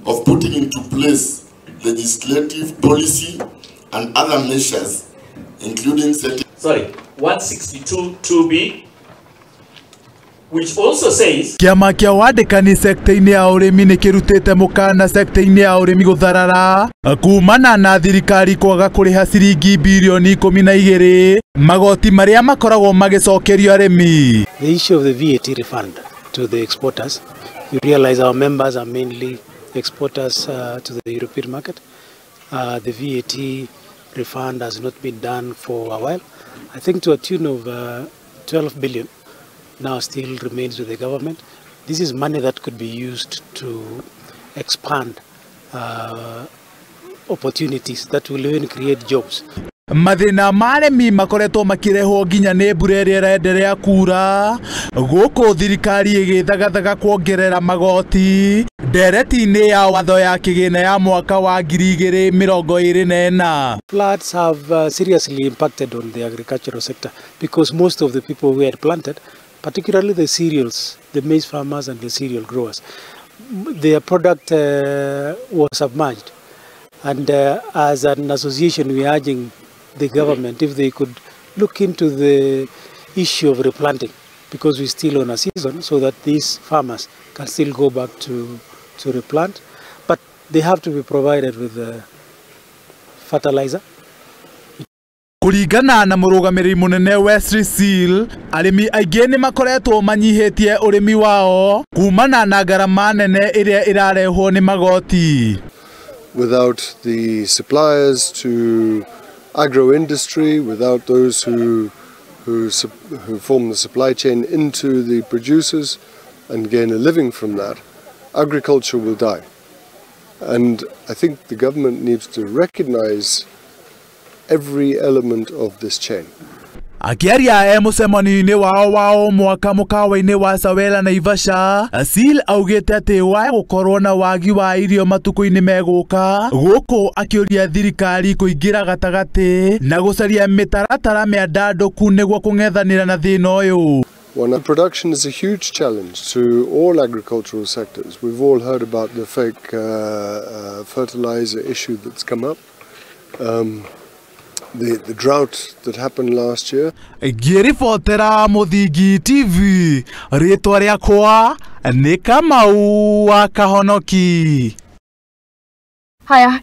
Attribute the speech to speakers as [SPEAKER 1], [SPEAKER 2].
[SPEAKER 1] of putting into place legislative policy and other measures, including setting...
[SPEAKER 2] Sorry, 162(2)(b), which also says
[SPEAKER 3] Kĩama kĩa wandĩkani sekta-inĩ ya ũrĩmi nĩ kĩrutĩte mũkana sekta-inĩ ya ũrĩmi gũtharara kumana na thirikari kwaga kũrĩha ciringi birioni 12 magoti marĩa makoragwo magĩcokerio arĩmi.
[SPEAKER 4] The issue of the VAT refund to the exporters, you realize our members are mainly exporters to the European market. The VAT refund has not been done for a while. I think to a tune of 12 billion now still remains with the government. This is money that could be used to expand opportunities that will even create jobs.
[SPEAKER 3] Mathĩna ma arĩmi makoretwo makĩrehwo nginya nĩ mbura ĩrĩa ĩraenderea kura gũkũ thirikari ĩgĩthagathaga kuongerera magoti ndereti-inĩ ya watho ya kĩgĩna ya mwaka wa 2024.
[SPEAKER 4] Floods have seriously impacted on the agricultural sector because most of the people who had planted, particularly the cereals, the maize farmers and the cereal growers, their product was submerged. And as an association, we are urging the government if they could look into the issue of replanting, because we're still on a season, so that these farmers can still go back to replant. But they have to be provided with the fertilizer.
[SPEAKER 3] Kũringana na mũrũgamĩrĩri mũnene Wesley Seal, arĩmi aingĩ nĩ makoretwo manyihĩtie ũrĩmi wao kumana na ngarama nene ĩrĩa ĩrarehwo nĩ magoti.
[SPEAKER 5] Without the suppliers to agro industry, without those who form the supply chain into the producers and gain a living from that, agriculture will die. And I think the government needs to recognize every element of this chain.
[SPEAKER 3] Akiaria e mũcemanio-inĩ wao wa o mwaka mũkawa-inĩ wa Sawela Naivasha, Seal augĩte atĩ wa gũkorwo na wagi wa irio matukũ-inĩ megũka gũkũ akĩũria thirikari kũingĩra gatagatĩ na gũcaria mĩtaratara mĩandandũku nĩguo kũng'ethanĩra na thĩna ũyũ.
[SPEAKER 5] Well, production is a huge challenge to all agricultural sectors. We've all heard about the fake fertilizer issue that's come up. The drought that happened last year.
[SPEAKER 3] Ngĩribotera Mũthingi TV, rĩtwa rĩakwa nĩ Kamau wa Kahonoki.
[SPEAKER 6] Haya.